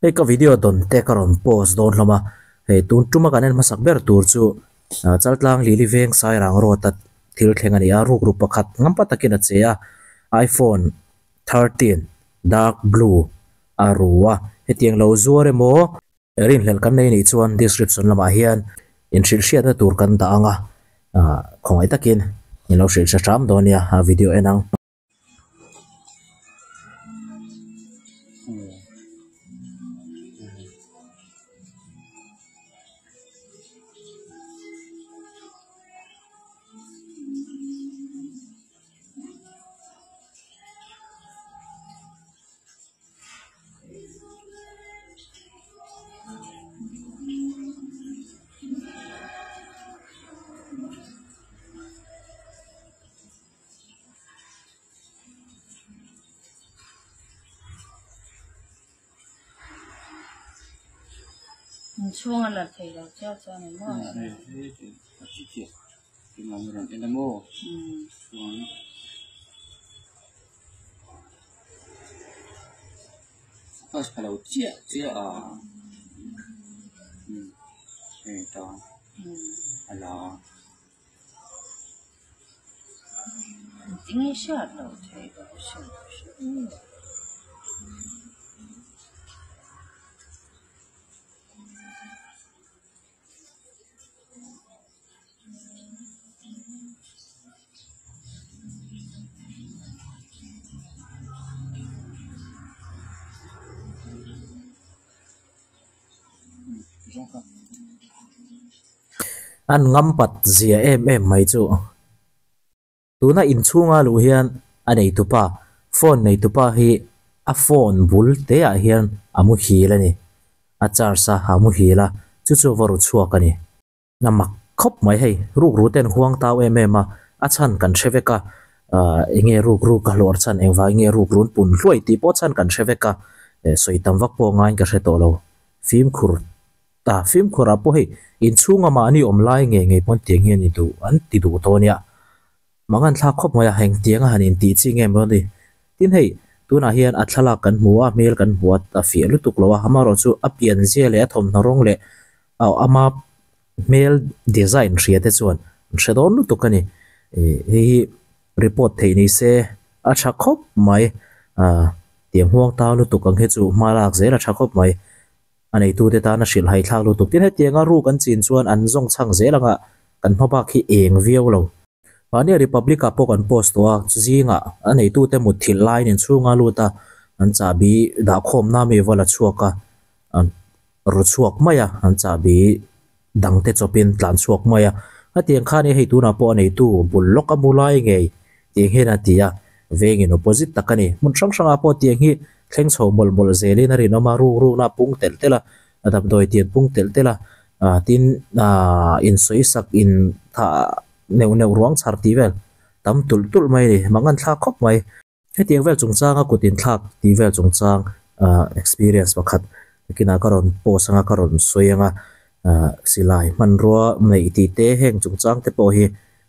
Hei ka video dawn te ka rawn post dawn hlawm a, hei tun tuma kan en hmasak ber tur chu Chaltlang Lili Veng Sairang Road a thil thleng a ni a, rukru pakhat ngampa takin a che a, iPhone 13 dark blue a ru a, hetiang lo zuar emaw rinhlelh kan nei nih chuan description lamah hian inhrilhhriatna tur kan dah ang a, khawngaih takin in lo hrilh hre hram dawn nia a video en ang. Inchhung a la thei lo chiah chuan ni maw? Engtin hriat loh theih loh hrim hrim. An ngampat zia em em mai chu. Tuna inchhunga luh hian a neitupa, phone neitupa hi a phone bul te ah hian a muhil a ni. A charge a, a muhil a, chu chu va ru chhuak a ni. A mak khawp mai hei, rukru ten huang tau em em a, a chhan kan hre vek a, ahh enge rukru ka hlawr chhan engvai nge rukru an pun hluai tih pawh chhan kan hre vek a, sawi tam vak pawh ngaiin ka hre tawh lo. Fimkhur ta fimkhur ah pawh hei inchhunga mahni awm lai ngei ngei pawn tiang hian i duh an ti duh tawh ania. Mangan thlak khawp mai a, engtiang a han intih chi nge maw ni. Tin hei, tunah hian a thlalak kan hmu a, hmel kan hmu a, a fiah lutuk lo a, amaherawhchu a pianzia leh a thawmhnaw rawng leh ama hmel design hria te chuan an hre dawn lutuk a ni. Hei hi report theih ni se a tha khawp mai, tiang huang tau lutuk ang hi chu hma lak zel a tha khawp mai. A neitute tana hrilh hai thlak lutuk. Tin, hetianga ruk an chin chuan an zawng chhang zel anga kan hma bak hi eng viau lo. Mahnia Republic-ah pawh kan post tawh a, chu zingah a neitute mutthilh laiin inchhunga lut a, an chahbi dahkhawmna mi va la chhuak a, an ru chhuak mai a, an chahbi dangte chawpin tlan chhuak mai a. Hetiang khan i hei tunah pawh a neitu bul lawk a mu lai ngei tiang hian a ti a, vengin opposite tak a ni. Hmun hrang hrangah pawh tiang hi thleng chho mawlh mawlh zelin a rinawm a, ruk rukna a pung telh telh a, a damdawi tian pung telh telh a, tin insawisak in thah neuh neuh ruang chhar tih vel tam tulh tulh mai a ni, mangan thlak khawp mai. Hetiang vel chungchanga kut inthlak tih vel chungchang experience pakhat kinah ka rawn post anga ka rawn sawi anga silai hmanrua neih tih te heng chungchang te pawh hi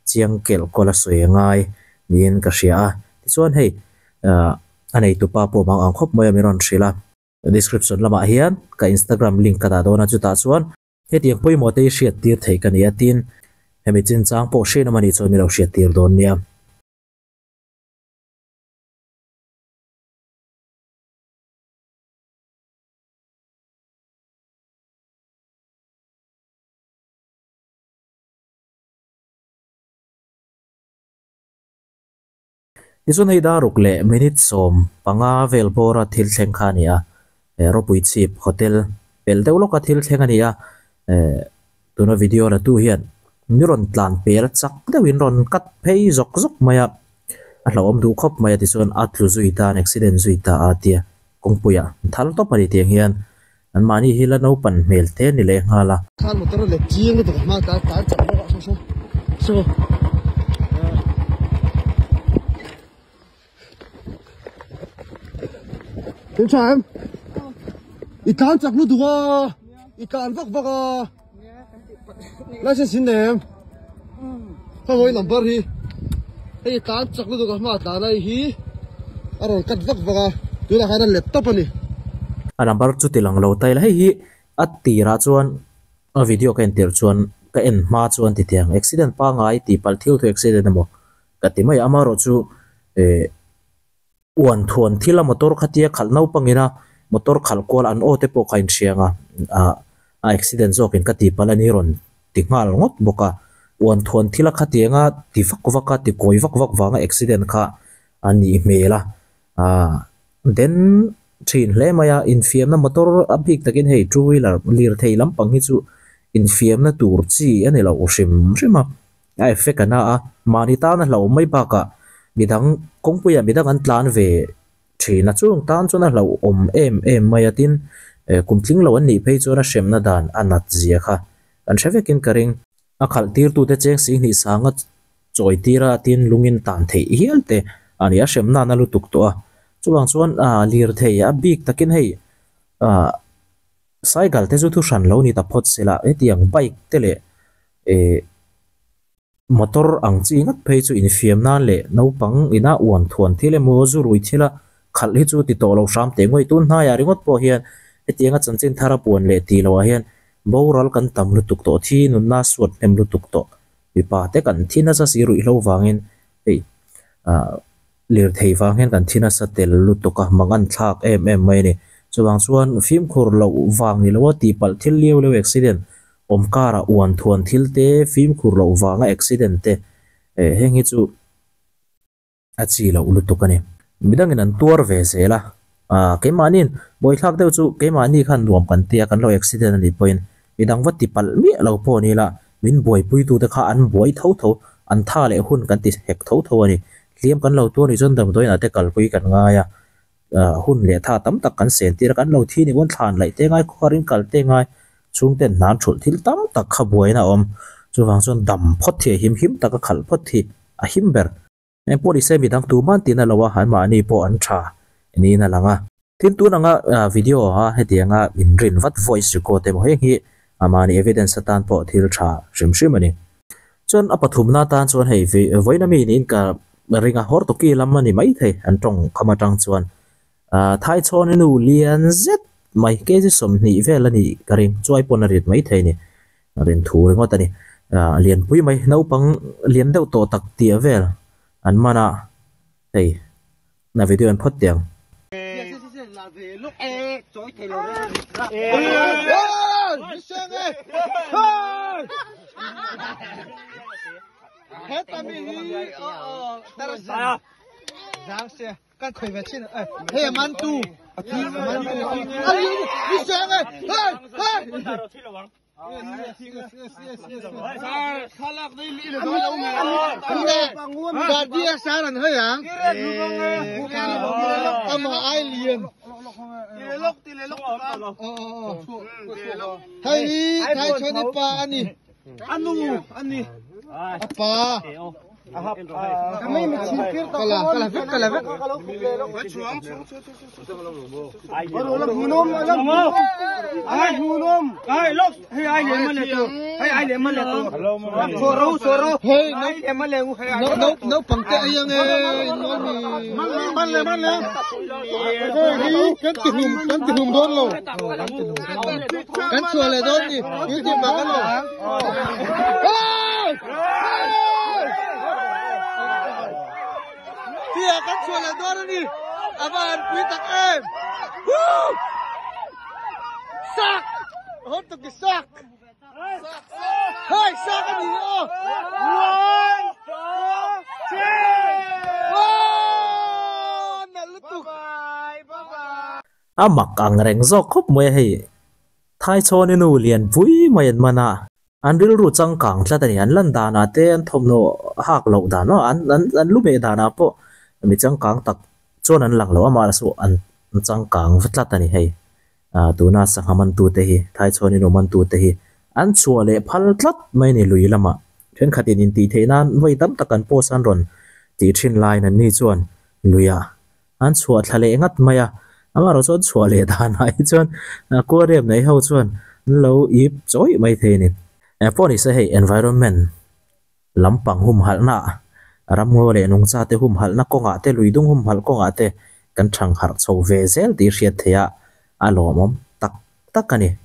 chiang kelh kawl a sawi angai niin ka hria a. Tichuan hei a neitupa pawh mang ang khawp mai a min rawn hrilh a. Description lamah hian ka Instagram link ka dah dawn a chutah chuan hetiang pawimawh te hi hriat tir theih ka ni a tin hemi chinchang pawh hriat awm a nih chuan min lo hriat tir dawn nia. Tichuan hei daruk leh minute 15 vel bawra thil thleng kha a ni a, Ropui Chhip Hotel pel deuh lawka thil thleng a ni a, tuna video la tu hian mi rawn tlan pel chak deuhin rawn cut phei zawk zawk mai a, a hlauhawm duh khawp mai a tichuan a tlu zui ta an accident zui ta a tia kawngpuiah an thal tawp a ni tiang hian an mahni hi la naupan hmel te ni leh nghal a. Khan motor a let chiang lutuk a hma tlan tlan chak bawk a saw saw saw. Tin tha em? I tlan chak lutuk a, i tlan vak vak a. License in nei em? Ka vawi number hi. Hei i tlan chak lutuk a hma tlan a hi a rawn cut vak vak a, tunah khan a let tawp a ni. A number chu ti lang lo ta ila hei hi a tirah chuan a video ka en tirh chuan ka en hma chuan ti tiang accident pangai tih palh thil thu accident emaw ka ti mai a amaherawhchu eh uan thuan thil a motor khatia khalh naupangin a motor khalh kual an aw te pawh kha inhriang a ah a accident zawkin ka tih palh a ni rawn ti nghal ngawt bawk a uan thuan thil a khatianga ti vak vak a ti kawi vak vak vanga accident kha a nih hmel a ah then thin hle mai a infiamna motor a bik takin hei two wheeler lirthei lampang hi chu infiamna tur chi a ni lo hrim hrim a. A effect a na a, mahni tan a hlauh mai bakah midang kawngpuiah midang an tlan ve thin a, chung tan chuan a hlauhawm em em mai a, tin kum tling lo an nih phei chuan a hremna dan a nat zia kha kan hre vekin ka ring. A khalh tirtute cheng sihnih sanga chawi tir a, tin lungin tan theih hial te a ni, a hremna a na lutuk tawh a, chuvang chuan lirthei a bik takin hei cycle te chu thu hran lo ni ta phawt sela, hetiang bike te leh Ehh motor ang chi ngat phei chu infiam nan leh naupang ina uan thuan thil emaw zu rui thila khalh hi chu ti tawh lo hram teh ngawih. Tun hnaiah ringawt pawh hian hetianga chanchin thar a puan leh tih loh ah hian boral kan tam lutuk tawh thi nunna suat hnem lutuk tawh mipa te kan thi nasa si ruih hlo vangin hei ah lirthei vang hian kan thi nasa tel lutuk a mangan thlak em em mai a ni. Chuvang chuan fimkhur loh vang ni loa tihpalh thil liau liau accident Awm karah uan thuan thil te, fimkhur loh vanga accident te, eh heng hi chu a chi loh lutuk a ni. Midangin an tuar ve zel a, ah keimahniin buaithlak deuh chu keimahni khan nuam kan tia kan lo accident a nih pawhin midang va ti palh miah lo pawh ni ila min buaipuitute kha an buai tho tho, an tha leh hun kan ti hek tho tho a ni. Hliam kan lo tuar nih chuan damdawiinah te kalpui kan ngai a, hun leh tha tam tak kan sen tir a, kan lo thi ni pawn thlan laih te ngai, khuarin kal te ngai, chhungten hnan thulh thil tam tak kha buaina a awm. Chuvang chuan dam phawt hi a him him tak a khalh phawt hi a him ber. Eng pawh nise midang tuman tina lo a, anmahni pawh an tha niin a lang a. Tin tun anga video a hetianga inrin vat voice record emaw heng hi mahni evidence atan pawh thil tha hrim hrim a ni. Chuan a pathumna atan chuan hei vawiin ami niin ka ring a, Hortoki lam a ni maithei an tawng kham atang chuan Thaichhawni nu lian zet mai kg 20 vel a nih ka ring, chuai pawn a rit maithei a ni, rin thu ringawt a ni. Lianpui mai naupang lian deuh tawh tak tia vel an man a, hei na video an phawt teh ang. A mak ang reng zawk khawp mai a hei. Thaichhawni nu lian pui mai an man a. An rilru changkang tlat a ni. An lan danah te an thawmhnaw hak loh dan aw an an an lu meh danah pawh mi changkang tak chuan an lang lo a mahse an changkang va tlat a ni hei. Ah tuna sangha mantute hi Thaichhawni nu mantute hi an chhuah leh phal tlat mai a ni lui lamah. Thenkhatin intih theih nan vawi tam tak an post an rawn tih thin laiin an ni chuan luiah An chhuah thla leh ngat mai a, amaherawh chuan chhuah leh danah hi chuan aquarium nei ho chuan an lo ip chawih mai thei a ni. Engpawh ni se hei environment lampang humhalhna, ramngaw leh nungcha te humhalhna kawngah te, luidung humhalh kawngah te kan thangharh chho ve zel tih hriat theih a, A lawmawm tak tak a ni.